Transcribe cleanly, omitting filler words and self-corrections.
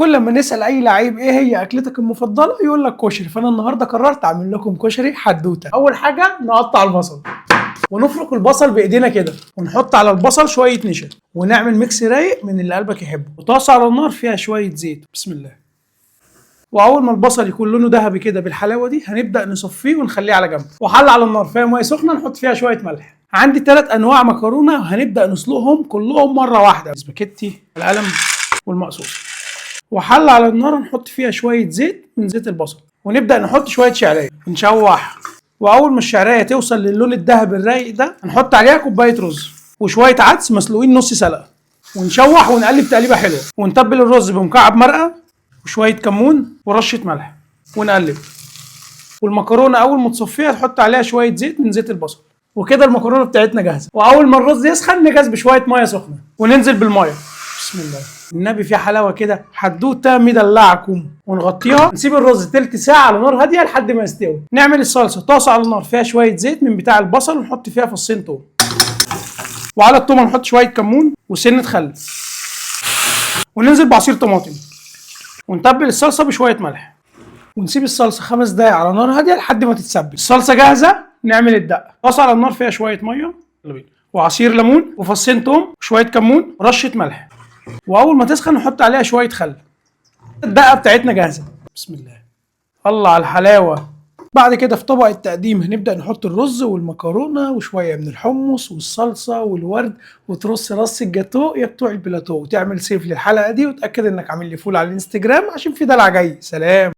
كل ما نسال اي لعيب ايه هي اكلتك المفضلة يقول لك كشري، فانا النهارده قررت اعمل لكم كشري حدوتة. اول حاجة نقطع البصل ونفرك البصل بايدينا كده، ونحط على البصل شوية نشا، ونعمل mix رايق من اللي قلبك يحبه. وطاسه على النار فيها شوية زيت، بسم الله. واول ما البصل يكون لونه ذهبي كده بالحلاوه دي هنبدا نصفيه ونخليه على جنب. وحله على النار فيها مية سخنة نحط فيها شوية ملح. عندي 3 انواع مكرونه وهنبدا نسلقهم كلهم مرة واحدة: سباكيتي، القلم، والمقصوص. وحله على النار نحط فيها شوية زيت من زيت البصل، ونبدا نحط شوية شعرية ونشوح. واول ما الشعرية توصل للون الذهبي الرايق ده هنحط عليها كوباية رز وشوية عدس مسلوقين نص سلقه، ونشوح ونقلب تقليبه حلوة، ونتبل الرز بمكعب مرقه وشوية كمون ورشه ملح ونقلب. والمكرونه اول ما تصفيها تحط عليها شوية زيت من زيت البصل، وكده المكرونه بتاعتنا جاهزة. واول ما الرز يسخن نجهز بشوية مية سخنة وننزل بالمية، بسم الله النبي في حلاوة كده، حدوتة مدلعكم. ونغطيها نسيب الرز تلت ساعة على نار هادية لحد ما يستوي. نعمل الصلصه: طاسه على النار فيها شوية زيت من بتاع البصل ونحط فيها فصين توم، وعلى التومه نحط شوية كمون وسنة خل، وننزل بعصير طماطم، ونتبل الصلصه بشوية ملح، ونسيب الصلصه 5 دقايق على نار هادية لحد ما تتسبك. الصلصه جاهزه، نعمل الدقة: طاسه على النار فيها شوية مية، يلا بينا، وعصير ليمون وفصين توم وشوية كمون ورشه ملح، واول ما تسخن نحط عليها شوية خل. الدقة بتاعتنا جاهزه، بسم الله، الله على الحلاوة. بعد كده في طبق التقديم هنبدأ نحط الرز والمكرونة وشوية من الحمص والصلصة والورد، وترص رص الجاتو يا بتوع البلاتو، وتعمل save للحلقة دي، وتأكد انك عامل لي follow على الانستجرام عشان في دلع جاي. سلام.